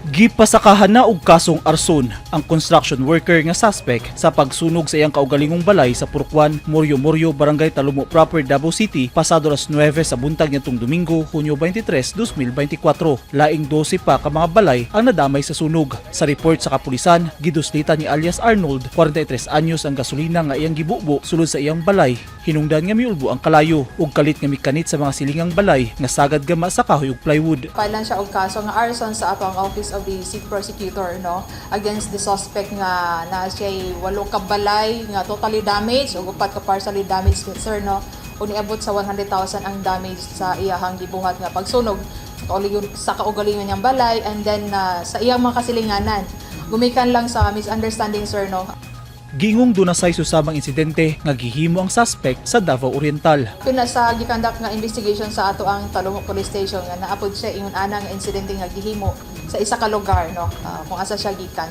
Gipasakahan na og kasong arson ang construction worker nga suspect sa pagsunog sa iyang kaugalingong balay sa Purok 1, Moryo Moryo, Barangay Talomo Proper, Davao City, pasado alas 9 sa buntag nitong Domingo, Hunyo 23, 2024. Laing 12 pa ka mga balay ang nadamay sa sunog. Sa report sa kapulisan, giduslitan ni alias Arnold, 43 anyos, ang gasolina nga iyang gibubo sulod sa iyang balay. Hinungdan nga miulbo ang kalayo ug kalit nga mikanit sa mga silingang balay nga sagad gama sa kahoy ug plywood. Filean siya og kaso nga arson sa atong Office of the City Prosecutor, no, against the suspect nga naa siya walo ka balay nga totally damaged ug upat ka partially damaged, sir, no, ug niabot sa 100,000 ang damage sa iyahang gibuhat nga pagsunog sa kaugalingon niyang balay and then sa iyang mga kasilinganan gumikan lang sa misunderstanding, sir, no. Giingong duna say susamang insidente nga gihimo ang suspect sa Davao Oriental. Pina sa gikandak nga investigation sa ato ang Talomo Police Station nga naa pod siya ingon ana nga insidente nga gihimo sa isa ka lugar, no, kung asa siya gikan.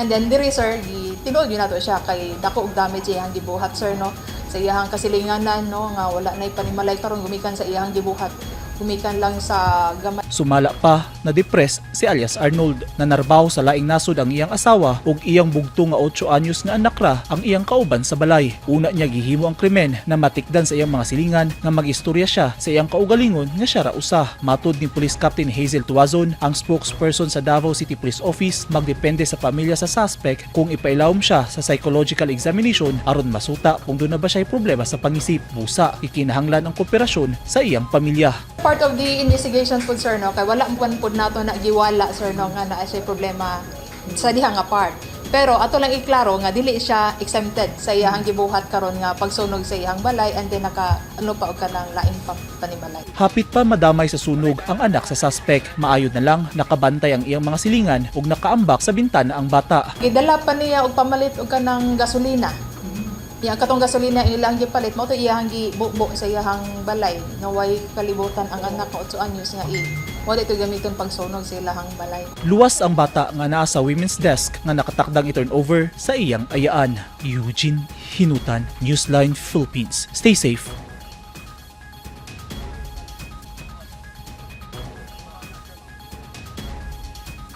And then diri, sir, gi tinuod gyud nato siya kay dako og damage iyang gibuhat, sir, no, sa iyang kasilinganan, no, nga wala nay panimalay karon gumikan sa iyang gibuhat, gumikan lang sa gamay. Sumala pa, na-depress si alias Arnold. Nanarbaho sa laing nasod ang iyang asawa ug iyang bugto nga 8 anyos nga anak ra ang iyang kauban sa balay. Una niya gihimo ang krimen na matikdan sa iyang mga silingan nga magistorya siya sa iyang kaugalingon nga siya ra usa. Matod ni Police Captain Hazel Tuazon, ang spokesperson sa Davao City Police Office, magdepende sa pamilya sa suspect kung ipailawom siya sa psychological examination aron masuta kung duna ba siya problema sa pangisip. Busa, ikinahanglan ang kooperasyon sa iyang pamilya. Part of the investigation pud, sir, no, kay wala man pud nato na giwala, sir, no, nga naa siya problema sa diha nga part, pero ato lang iklaro nga dili siya exempted sa iyahang gibuhat karon nga pagsunog sa iyang balay and then naka ano pa og kanang laing pa panimalay. Hapit pa madamay sa sunog ang anak sa suspect. Maayo na lang nakabantay ang iyang mga silingan ug nakaambak sa bintana ang bata. Gidala pa niya og pamalit og kanang gasolina. Yang katong gasolina ilang gipalit mao to iyahang gibubo sa iyahang balay nga way kalibutan ang anak nga 8 anyos nga i mo dito gamiton pagsunog sa ilahang balay. Luwas ang bata nga naa sa women's desk nga nakatakdang i-turn over sa iyang ayaan. Eugene Hinutan, Newsline Philippines. Stay safe.